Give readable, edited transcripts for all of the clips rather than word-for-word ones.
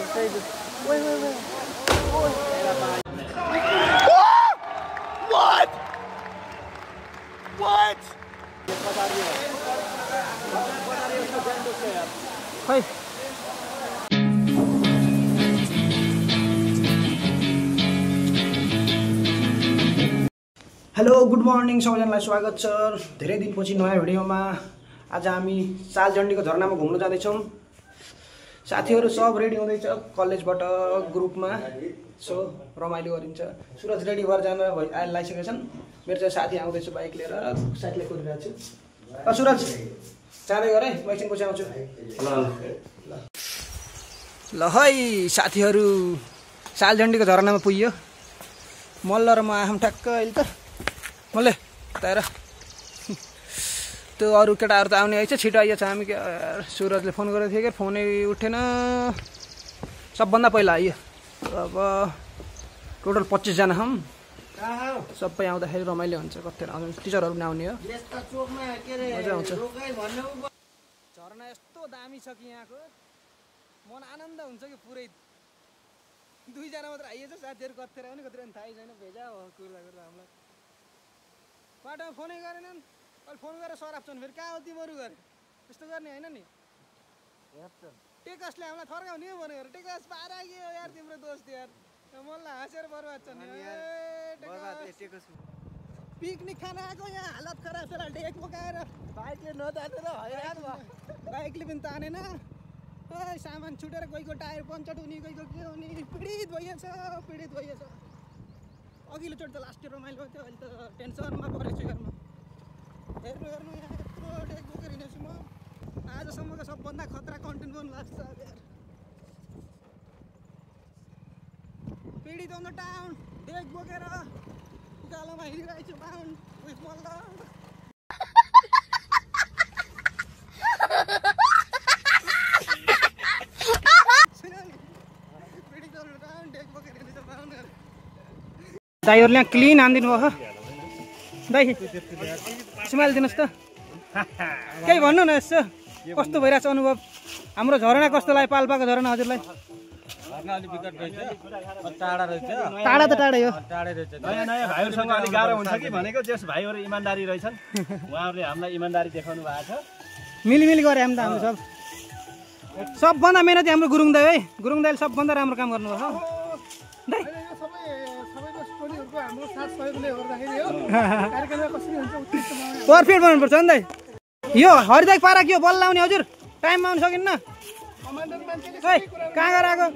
What? What? खै hello good morning सबैजनालाई स्वागत छ धेरै दिनपछि नयाँ भिडियोमा। आज हामी सालजण्डीको झरनामा घुम्न जाँदैछौँ। साथीहरू सब रेडी हुँदैछ कलेजबाट ग्रुपमा, सो रमाइलो गरिन्छ। सुरज रेडी भएर जान लागिसकेका छन्। मेरो चाहिँ साथी आउँदैछ बाइक लिएर, साथीलाई कुरिरहेको छु। सुरज जाँदै गर है, म एकछिनपछि आउँछु। ल है साथीहरू, सालजण्डीको झरनामा पुग्यो। मल्ल र म आफम ठ्याक्क अहिले त मल्ले तर त्यो अरू केटाहरू त आउने आइछ, छिटो आइएछ। हामी सुरजले फोन गरेको थियो कि फोनै उठेन। सबभन्दा पहिला आइयो। अब टोटल 25 जना हौँ। सबै आउँदाखेरि रमाइलो हुन्छ। कति आउँछ, टिचरहरू पनि आउने हो, मजा आउँछ। झरना यस्तो दामी छ कि यहाँको मन आनन्द हुन्छ कि पुरै। 2 जना मात्र आइएछ, साथीहरू कतिखेर आउने कतिखेर थाहै छैन। भेजा हो कुर्दा कुर्दा हामीलाई बाटोमा फोनै गरेनन्। अहिले फोन गरेर सराप्छन् फेरि। कहाँ हो तिमीहरू गरे त्यस्तो गर्ने होइन नि। टेकसले हामीलाई थर्काउने हो भनेर। टेकस पारा के हो यार, तिम्रो दोस्त यार। मलाई हाँसेर बर्बाद छ नि। पिकनिक खान आएको यहाँ हालत खराब छ। डेक बोकाएर बाइकले नतानेर हैरान भयो। बाइकले पनि तानेन। सामान छुटेर कोहीको टायर पञ्चर हुने, कोहीको के हुने। पीडित भइएछ। अघिल्लो चोटि त लास्ट इयर रमाइलो थियो। अहिले त टेन्सनमा परेको छु घरमा। हेर्नु यहाँ यत्रो डेक बोकेर हिँडेछु म। आजसम्मको सबभन्दा खतरा कन्टेन्ट पनि लाग्छ यार। पीडित अन द टाउन, डेक बोकेर उकालोमा हिँडिरहेको छु बाहुन विथ मल्ल। दाइहरूले यहाँ क्लिन हानिदिनु भयो। दाइ स्माइल दिनुहोस् त, केही भन्नु न। यसो कस्तो भइरहेछ अनुभव? हाम्रो झरना कस्तो लाग्यो? पाल्पाको झरना हजुरलाई? टाढा त टाढै हो। नयाँ नयाँ भाइहरूसँग अलिक गाह्रो हुन्छ कि भनेको। जस भाइहरू इमान्दारी रहेछन्, उहाँहरूले हामीलाई इमान्दारी देखाउनु भएको छ। मिलिमिली गरे हामी त। हाम्रो सबभन्दा मेहनती हाम्रो गुरुङ दाइ है। गुरुङ दाइले सबभन्दा राम्रो काम गर्नुभयो दाइ। पर्फेक्ट बनाउनुपर्छ नि दाइ। यो हरिदाई पारा के हो, बल्ल आउने हजुर? टाइममा आउनु सकिन्न है? कहाँ गएर आएको?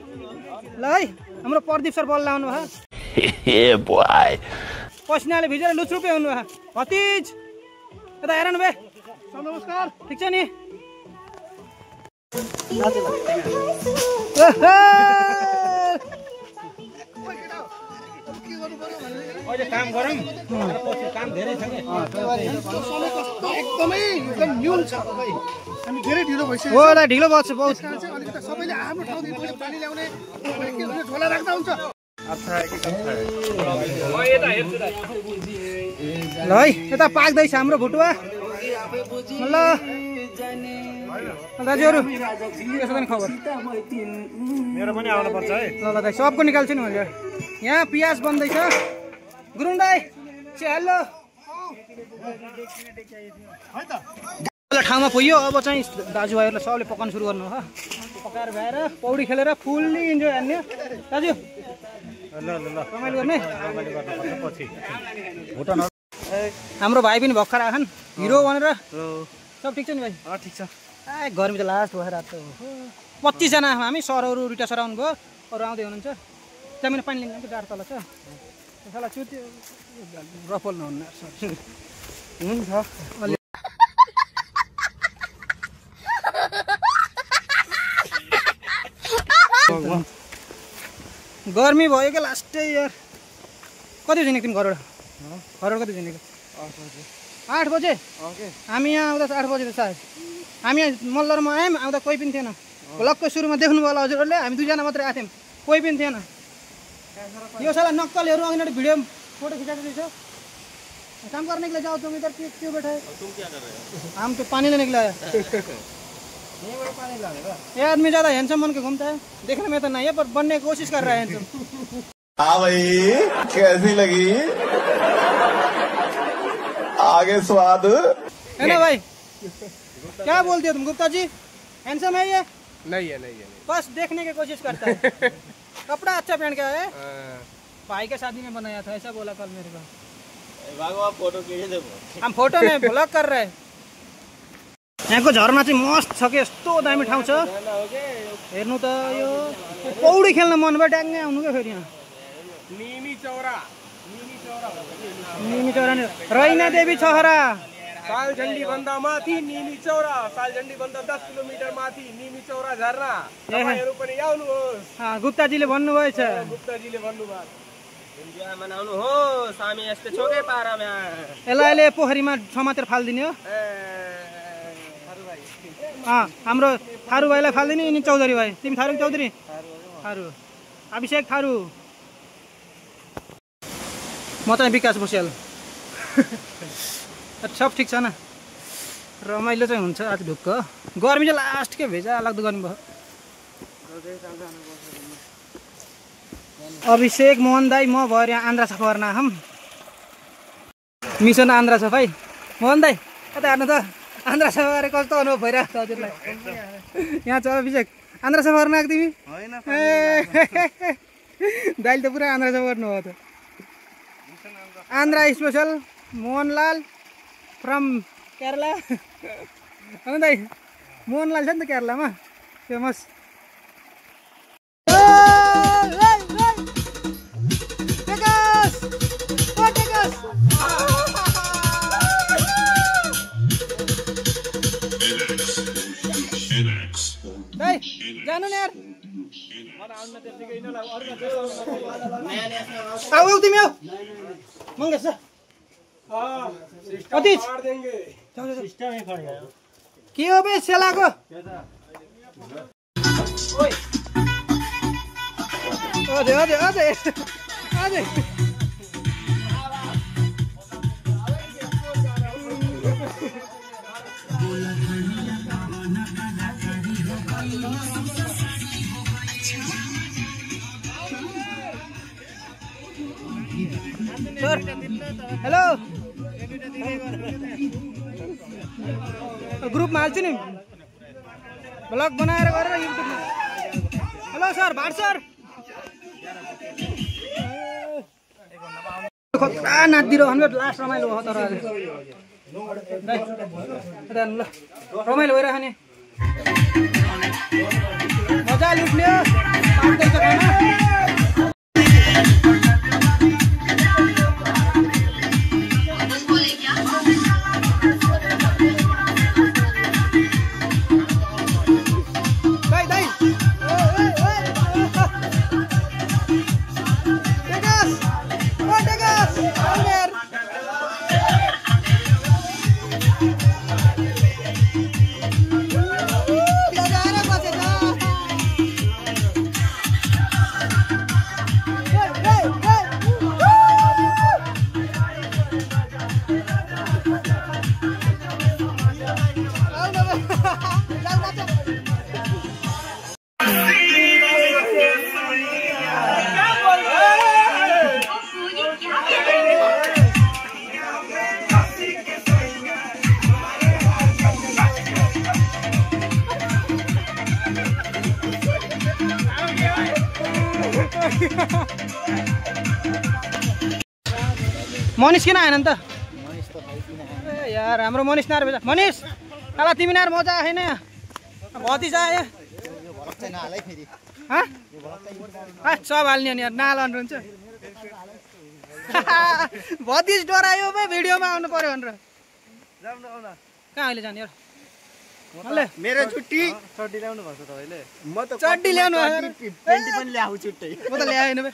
ल है हाम्रो प्रदीप सर बल्ल आउनु भयो। पसिनाले भिजेर लुचरुपे हुनु भयो। भतिज यता हेर न बे। नमस्कार, ठिक छ नि? अहिले काम गरौँ, पछि काम धेरै छ कि। एकदमै एकदम न्यून छ। हामी धेरै ढिलो भइसक्यो। हो दाइ, ढिलो भएको छ बहुत। अलिकति सबैले आफ्नो ठाउँदेखि पानी ल्याउने झोला राख्दा हुन्छ। ल है यता पाक्दैछ हाम्रो भुटुवा। ल दाजुहरू त्यसो पनि खबर मेरो पनि आउनु पर्छ है। ल दाइ सबको निकाल्छु नि मैले। यहाँ पियाज बन्दैछ। गुरुङ दाइ हेलो। ठाउँमा पुग्यो। अब चाहिँ दाजुभाइहरूलाई सबले पकाउनु सुरु गर्नु हो। पकाएर भएर पौडी खेलेर फुल्ली इन्जोय हान्ने दाजु। रमाइलो गर्ने। हाम्रो भाइ पनि भर्खर आएछन् हिरो भनेर। सब ठिक छ नि भाइ? ठिक छ। गर्मी त लास्ट भएर आएको हो। 25 जना हामी। सरहरू रिटा सर आउनुभयो, अरू आउँदै हुनुहुन्छ। जमिन पानी लिन्छ डाँडा तल छ। त्यसलाई चुट्यो रफल नहुन्न हुन्छ। गर्मी भयो क्या लास्टै यार। कति बजी निक्ल्यौँ घरबाट? कति बजी निक्ल्यौँ? 8 बजे। हामी यहाँ आउँदा 8 बजे त सायद। हामी यहाँ मल्ल र म आयौँ, आउँदा कोही पनि थिएन। भ्लगको सुरुमा देख्नुभयो होला हजुरहरूले। हामी 2 जना मात्रै आएको थियौँ, कोही पनि थिएन। यो साला नक्कलहरू अगाडि भिडियो फोटो खिचाएको रहेछ। काम करने के लिए जाओ तुम इधर क्यों बैठे? तुम क्या कर रहे हो? हम तो पानी लेने के लिए आए। ये आदमी ज्यादा हैंडसम बन के घूमता है, देखने में तो नहीं है पर बनने की कोशिश कर रहा है हैंडसम। हाँ भाई कैसी लगी आगे स्वाद है ना भाई? क्या बोलते हो तुम गुप्ता जी? हैंडसम है ये? नहीं है बस देखने की कोशिश करता है। कपड़ा अच्छा पहन के आया है, भाई के शादी में बनाया था ऐसा बोला कल मेरे को। फोटो खिच्दै हम फोटो नहीं ब्लॉग कर रहे हैं। यहाँ को झरना चाहिँ मस्त छ कि यस्तो दामी ठाउँ छ हेर्नु त। यो पौडी खेल्न मन भयो ट्याङ्गै आउनु क्या फेरि यहाँ। निमी चौरा रैना देवी छहरा सालझण्डी भन्दा माथि निमी चौरा, सालझण्डी भन्दा 10 किलोमिटर माथि निमी चौरा झरना। तपाईहरु पनि आउनुहोस्। गुप्ताजीले भन्नुभएछ। गुप्ताजीले भन्नुभयो इन्डियामा आउनु हो सामी यस्तो छोकै पारामा। यसलाई अहिले पोखरीमा समातेर फालिदिने हो। हाम्रो थारू भाइलाई फालिदिने। यिनी चौधरी भाइ। तिमी थारू चौधरी? थारू। अभिषेक थारू। म चाहिँ विकास बस्याल। सब ठिक छ न? रमाइलो चाहिँ हुन्छ आज ढुक्क। गर्मी चाहिँ लास्ट के भेजा लाग्दो गर्मी भयो। अभिषेक मोहन दाई म भएर यहाँ आन्द्रा सफा गर्न हम मिसन आन्द्रा सफाई। मोहन दाई कता हेर्नु त आन्द्रा सफा गरेर कस्तो अनुभव भइरहेको छ हजुरलाई? यहाँ छ अभिषेक। आन्द्रा सफा गर्न आएको तिमी? दाइले त पुरा आन्द्रा सफा गर्नुभयो त। Andhra special Mohanlal from Kerala. हो दाइ मोहनलाल छ नि त केरलामा फेमस। जानु नि यार आऊ तिमी आऊ मंगेश अतिज के हो बे सेलाको? अझै अझै अझै अझै सर हेलो ग्रुपमा हाल्छु नि ब्लग बनाएर गरेर युट्युबमा। हेलो सर भाट सर खतरा नाच्दिरो हन्ड्रेड लास्ट रमाइलो भयो तर ल रमाइलो भइरहेको नि मजा लुट्ने पाउँदैछ खाना। मनिष किन आएन नि त? यार हाम्रो मनिष नार भेजा। मनिष अला तिमी नार मजा आएन भतिजा आयो सब हाल्ने नि यार नाल हुन्छ भतिज डरायो बे भिडियोमा आउनु पर्यो भनेर। कहाँ अहिले जाने यार? मेरो छुट्टी चड्डी ल्याउनु भएको छ तपाईले? म त चड्डी ल्याउनु पेन्टी पनि ल्याऊ छुट्टै। म त ल्याएन बे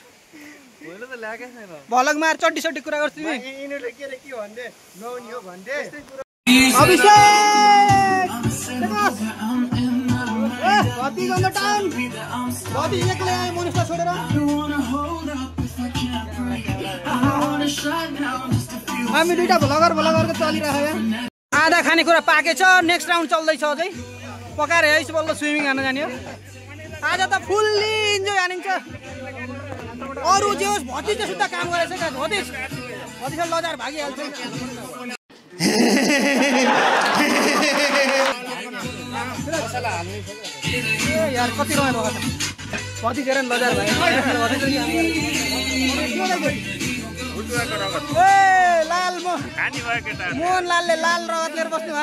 मैले त ल्याएकै छैन। भलक मार चड्डी सड्डी कुरा गर्छु तिमी। यिनीहरुले के भन्दै नहुने हो भन्दै अभिषेक भति गयो टाइम भति एक्लै आए मनिषलाई छोडेर। हामी दुईटा भ्लगरको चलिरहेको यहाँ। आधा खानेकुरा पाकेछ नेक्स्ट राउन्ड चल्दैछ अझै। पकाएर है बल्ल स्विमिङ हान्न जाने हो आज त फुल्ली इन्जोय हानिन्छ अरू जे होस् भतिजले सुत्ता काम गरेछ क्या भतिजले लजार भागिहाल्छ यार कति रमाइलो भएको छ भतिजेर लजार भाइ लाल मोहन लालले लाल रगत लिएर बस्नु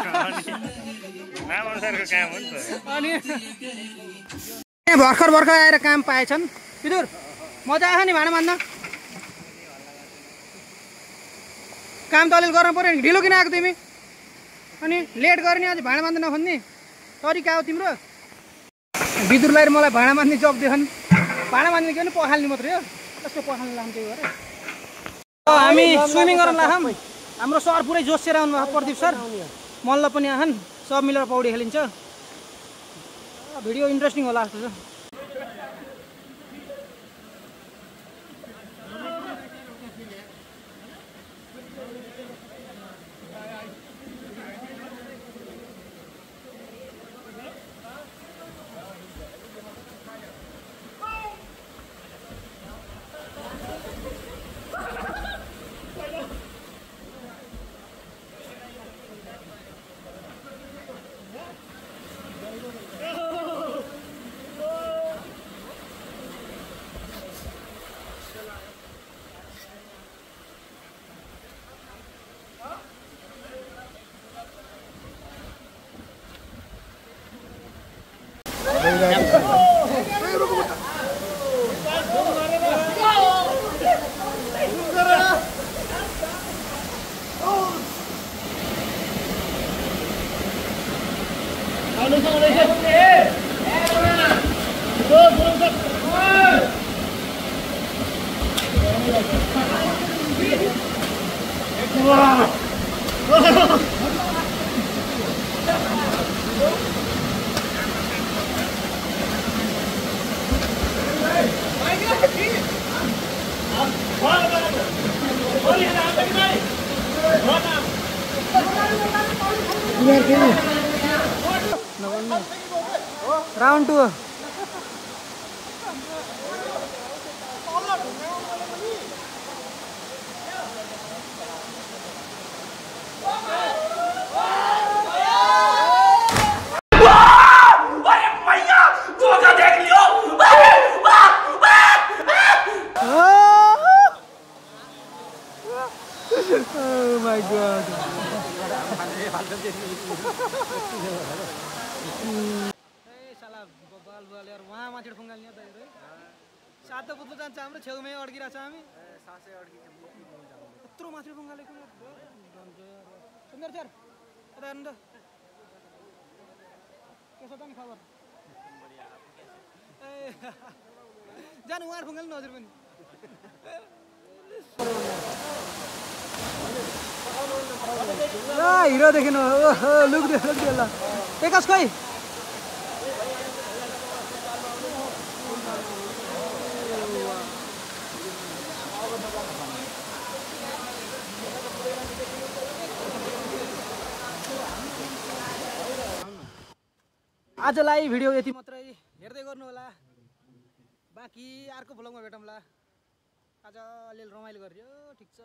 अनि भर्खर आएर काम पाएछन् पिदुर मजा आयो नि भाँडा मान्न काम त अलिअलि गर्नु पर्यो नि ढिलो किन आएको तिमी अनि लेट गर्ने अझै भाँडा मान्दा नखोज्ने तरिका हो तिम्रो बिदुरलाई मलाई भाँडा मान्ने जब देखाउन् भाँडा मान्ने के पखाल्ने मात्रै हो त्यसको पखाल्नु लाम त्यही भएर हामी स्विमिङ गर्न लाग्छौँ हाम्रो सर पुरै जोसिएर आउनुभएको प्रदीप सर मल्ल पनि आछन् सब मिलेर पौडी खेलिन्छ भिडियो इन्ट्रेस्टिङ होला जस्तो छ राउन्ड 2 सातो पुत्लो जान्छ हाम्रो छेउमै अड्किरहेछ हामी सासै अड्किन्छ यत्रो माथि बङ्गाले कुन सुन्दर सर यता हेर्नु त के छ त नि खबर ए जानु उहाँ बङ्गाल न हजुर पनि हिरो देखेन लुक ल एकास खोइ आजलाई भिडियो यति मात्रै हेर्दै गर्नु होला बाँकी अर्को भ्लगमा भेटौँला आज अलिअलि रमाइलो गरियो ठिक छ।